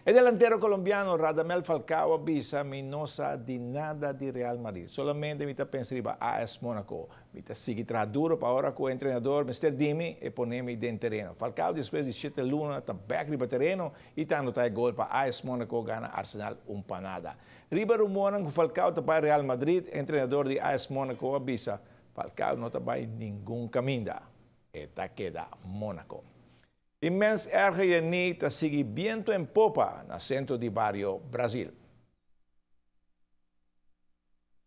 E delantero colombiano Radamel Falcao a bisa: "Mi no sa di nada di Real Madrid. Solamente mi ta pensa riba AS Monaco. Mi ta sigui traha duro pa ora cu e entrenador mester di mi e pone mi den tereno." Falcao despues di 7 luna ta back riba tereno y ta anota e gol pa AS Monaco gana Arsenal 1-0. Riba rumor cu Falcao ta pa Real Madrid, entrenador di AS Monaco a bisa: "Falcao no ta bay ningun caminda. E ta keda Monaco." E Mens Erger Je Niet ta sigui viento en popa na Centro di Bario Brasil.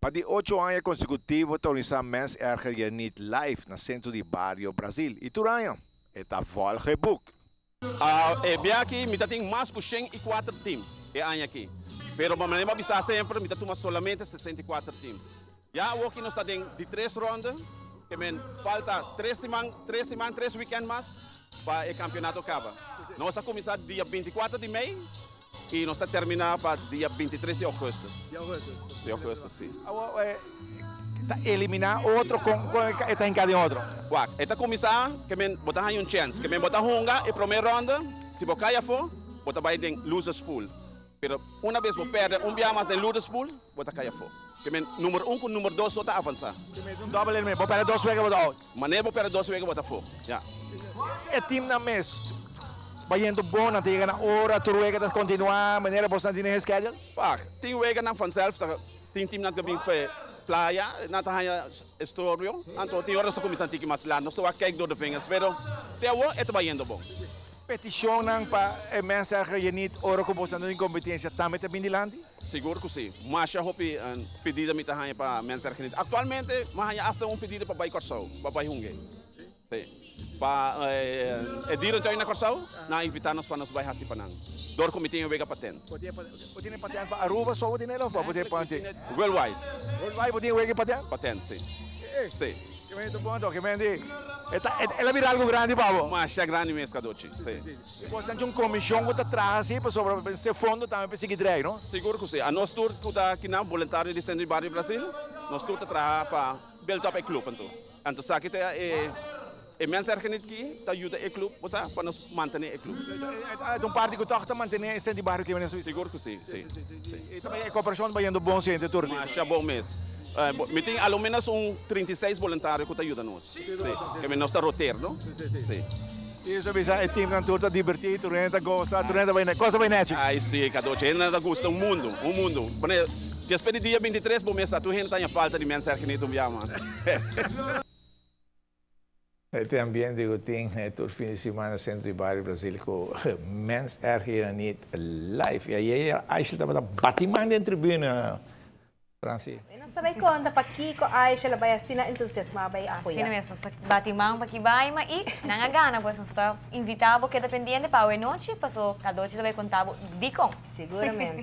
Pa di 8 aña consecutivo ta organisa Mens Erger Je Niet live na Centro di Bario Brasil. Y tur aña ta volgeboek. E aki mi tin mas cu 104 team e aña aki. Pero pa manera bisa semper, mi ta solamente 64 team. Ya aki nos ta den di tres ronda, kiermen falta 3 siman, 3 siman, 3 weekend mas pa e campeonato caba. Nos a cuminsa dia 24 di mei y nos ta termina pa dia 23 di augustus. Di augustus. Di augustus, si. Ta elimina otro cu ta hinca den otro. Wak, e ta cuminsa, kiermen bo ta un chance, kiermen bo ta hunga e prome ronda, si bo cay afo, bo ta bay den losers pool. Pero un biaha bo perde un biaha mas den losers pool, bo ta cay afo. Kiermen number 1 cu number 2 so ta avansa. Un double elimina, bo perde dos wega, bo ta out. Manera bo perde dos wega, bo ta afo. Ja. E team na mes, bayendo bon, nan yega na ora, tur wega ta continua, manera bo tin schedule? Pak, tin wega nan vanzelf, tin team nan bin fe playa, nan ta haya estorbio, anto tin ora nos cuminsa tiki mas laat, nos ta kijk door de vingers, pero te awo e ta bayendo bon. Peticion nan pa Mens Erger Je Niet ora cu bo tin competencia, tambe ta bin dilanti? Sigur cu si. Mas hopi un pedido mi ta haya pa Mens Erger Je Niet. Actualmente, m'a haya hasta un pedido pa bay Corsou, pa bay hunga. Si. Pa e dierentuin na Corsou, nan a invita nos pa nos bay hasi pa nan. Door cu mi tin wega patent. Bo tin patent pa Aruba, so bo tin of bo tin patent? Worldwide. Worldwide bo tin wega patent? Patent, si. Si. Kiermen bon, kiermen el a bira algo grandi pa bo. Mas grandi mes, Cadochi. Si. Bo tin un comision cu ta traha asina, pa sobre e fondo tambe pa sigui draai, no? Sigur cu si. Nos tur cu ta aki na voluntario di Centro di Bario Brasil, nos tur ta traha pa build up e club anto. Anto esaki ta e e Mens Erger Je Niet cu ta yuda e club, osea, pa nos mantene e club. E un parti cu ta mantene e Centro di Bario cu Sigur cu si, si. Y tambe e cooperacion bayendo bon entre tur. Mas bon mes. Mi tin al menos un 36 voluntario cu ta yuda nos. Si. Cu nos ta rotando. Si. Esey bisa e team nan tur ta diverti, tur ta goza, tur ta bay, cos bay nechi. Ai si, Cadochi, hende ta gusta un mundo, un mundo. Bueno, despues di dia 23, bo mes, tur hende tin falta di Mens Erger Je Niet un biaha mas. E ambiente cu tin tur fin di siman na Centro di Bario Brasil cu Mens Erger Je Niet live. Y ey Aisha tabata bati man den tribuna. Franci. Nos tambe conta pakico Aisha a bay asina entusiasma bay apoya. Asina mes, bati man pa ki bay, ma y nan a gana, pues nos ta invita bo keda pendiente pa anochi, paso Cadochi tambe conta bo dicon. Seguramente.